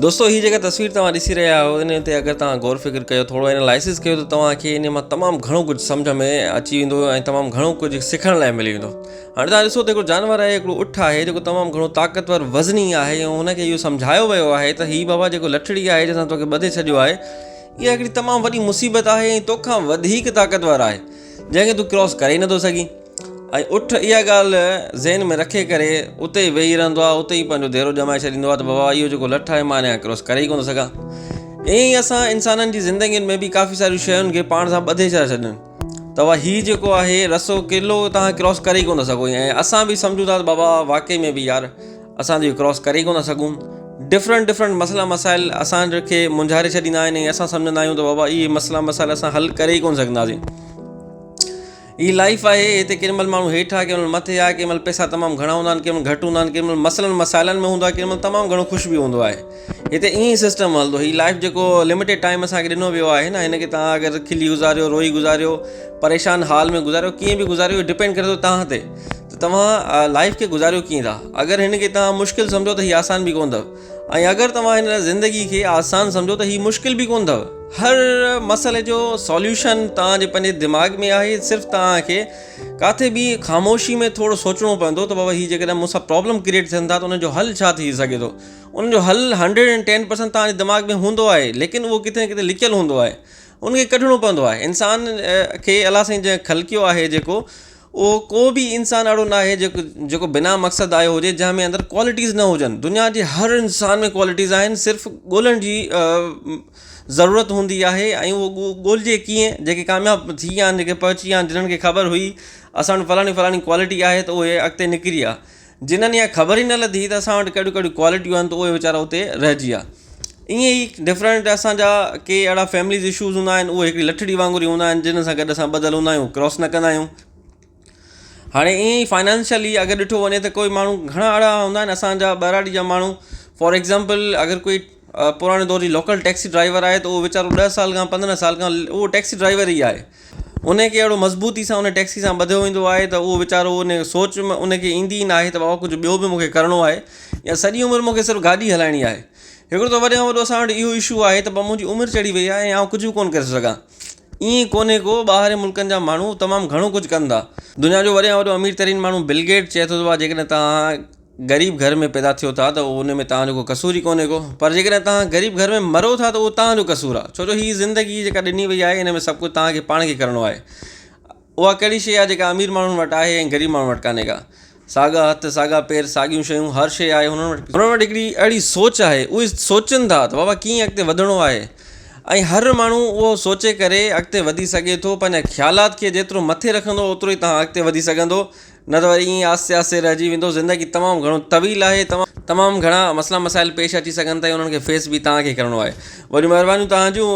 دوستو هي جيڪا تصوير توهان ڏسي رهيا آهيو ان تي اگر توهان غور فڪر ڪيو ٿورو انالائسس ڪيو ته توهان کي ان مان تمام گهڻو ڪجهه سمجهه ۾ اچي ويندو ۽ تمام گهڻو ڪجهه سکڻ لاء ملي ويندو. هاڻي توهان ڏسو ته هڪڙو جانور آهي هڪڙو اٺ آهي جيڪو تمام گهڻو طاقتور وزني آهي ۽ هن کي اهو سمجهايو ويو آهي ته هي بابا جيڪو لٺڙي آهي جنهن سان توکي ٻڌي ڇڏيو آهي اها هڪڙي تمام وڏي مصيبت آهي ۽ توکان وڌيڪ طاقتور آهي جنهن کي تون ڪراس ڪري ئي نٿو سگهين. ۽ اٺ اها ڳالهه ذهن ۾ رکي ڪري اتي ئي ويهي رهندو آهي اتي ئي پنهنجو ديرو ڄمائي ڇڏيندو آهي ته بابا اهو جيڪو لٺ آهي مان ان کان ڪراس ڪري ئي ڪونه ٿو سگهان. ائين ئي اسان انسانن جي زندگين ۾ به ڪافي ساريون شين کي پاڻ سان ٻڌي ٿا ڇڏن ته بابا هي جيڪو آهي رسو ڪلو توهان ڪراس ڪري ئي ڪونه ٿا سگهو ۽ اسان به سمجهون ٿا ته بابا واقعي ۾ به يار اسان ته اهو ڪراس ڪري ئي ڪونه ٿا سگهون. ڊفرنٽ ڊفرنٽ مسئلا مسائل اسان کي منجهاري ڇڏيندا آهن ۽ اسان سمجهندا آهيون ته بابا اهي مسئلا مسائل اسان حل ڪري ئي ڪونه سگهنداسين. هي لائيف آهي هتي ڪيڏي مهل ماڻهو هيٺ آهي ڪيڏي مهل مٿي آهي ڪيڏي مهل پئسا تمام گهڻا هوندا آهن ڪيڏي مهل گهٽ هوندا آهن ڪيڏي مهل مسئلن مسائلن ۾ هوندو آهي ڪيڏي مهل تمام گهڻو خوش به هوندو آهي هتي ائين ئي سسٽم هلندو هي لائيف جيڪو لميٽيڊ ٽائيم اسان کي ڏنو ويو آهي نه هن کي توهان اگر کلي گذاريو روئي گذاريو پريشان حال ۾ گذاريو ڪيئن به گذاريو ڊپينڊ ڪري ٿو توهان تي ته توهان لائيف کي گذاريو ڪيئن ٿا اگر هن کي توهان مشڪل سمجهو ته هي آسان به ڪونه اٿو ۽ اگر توهان هن زندگي کي آسان سمجهو ته هي مشڪل به ڪونه اٿو. هر مسئلي جو سوليوشن توهان جي پنهنجي دماغ ۾ آهي صرف توهان کي ڪاٿي به خاموشي ۾ ٿورو سوچڻو پوندو ته بابا هي جيڪڏهن مون سان پرابلم ڪريئيٽ ٿين ٿا ته ان جو حل ڇا ٿي سگهي ٿو ان جو حل 110% توهان جي دماغ ۾ هوندو آهي ليڪن اهو ڪٿي نه ڪٿي لڪيل هوندو آهي ان کي ڪڍڻو پوندو آهي انسان کي الله سائين جنهن خلقيو آهي جيڪو اهو ڪو به انسان اهڙو ناهي جيڪو جيڪو بنا مقصد آيو هجي جنهن ۾ اندر ڪوالٽيز نه هجن دنيا جي هر انسان ۾ ڪوالٽيز آهن صرف ڳولڻ جي ضرورت هوندي آهي ۽ اهو ڳولجي ڪيئن جيڪي ڪامياب ٿي ويا آهن جيڪي پهچي ويا آهن جنن کي خبر هئي اسان وٽ فلاڻي فلاڻي ڪوالٽي آهي ته اهي اڳتي نڪري ويا جنن اها خبر ئي نه لڌي ته اسان وٽ ڪهڙيون ڪهڙيون ڪوالٽيون آهن ته اهي ويچارا اتي رهجي ويا ائين ئي ڊفرنٽ اسان جا ڪي اهڙا فيمليز اشوز هوندا آهن اهي هڪڙي لٺڙي وانگر ئي هوندا آهن جن سان گڏ اسان ٻڌل هوندا آهيون ڪراس نه ڪندا آهيون هاڻي ائين ئي فائنانشلي اگر ڏٺو وڃي ته ڪوئي ماڻهو گهڻا اهڙا هوندا آهن اسان جا ٻهراڙي جا ماڻهو فار ايگزامپل اگر ڪوئي پراڻي دور جي لوڪل ٽيڪسي ڊرائيور آهي ته اهو ويچارو ڏهه سال کان 15 سال کان اهو ٽيڪسي ڊرائيور ئي آهي ان کي اهڙو مضبوطي سان ان ٽيڪسي سان ٻڌيو ويندو آهي ته اهو ويچارو ان سوچ ۾ ان کي ايندي ئي نه آهي ته بابا ڪجهه ٻيو به مون کي ڪرڻو آهي يا سڄي عمر مون کي صرف گاڏي هلائڻي آهي هڪڙو ته وڏي ۾ وڏو اسان وٽ اهو اشو آهي ته منهنجي عمر چڙهي وئي آهي ۽ آئون ڪجهه به ڪونه ڪري ٿو سگهان ائين ڪونهي ڪو ٻاهرين ملڪن جا ماڻهو تمام گهڻو ڪجهه ڪن ٿا دنيا جو وڏي ۾ وڏو امير ترين ماڻهو بل گيٽ چئي ٿو ته جيڪڏهن توهان غريب گهر ۾ پيدا ٿيو ٿا ته ان ۾ توهان جو ڪو قصور ئي ڪونهي ڪو پر جيڪڏهن توهان غريب گهر ۾ مرو ٿا ته اهو توهان جو قصور آهي ڇو جو هي زندگي جيڪا ڏني وئي آهي ان ۾ سڀ ڪجهه توهان کي پاڻ کي ڪرڻو آهي اها ڪهڙي شيء آهي جيڪا امير ماڻهن وٽ آهي ۽ غريب ماڻهن وٽ ڪانهي ڪا؟ ساڳا هٿ، ساڳا پير، ساڳيون شيون، هر شيء آهي هنن وٽ. هنن وٽ هڪڙي اهڙي سوچ آهي، اهي سوچن ٿا ته بابا ڪيئن اڳتي وڌڻو آهي ۽ هر ماڻهو اهو سوچي ڪري اڳتي وڌي سگهي ٿو، پنهنجا خيالات کي جيترو مٿي رکندو اوترو ئي توهان اڳتي وڌي سگهندو، نه ته وري ائين آهستي آهستي رهجي ويندو. زندگي تمام گهڻو طويل آهي، تمام گهڻا مسئلا مسائل پيش اچي سگهن ٿا ۽ انهن کي فيس به توهان کي ڪرڻو آهي. وڏيون مهربانيون توهان جون.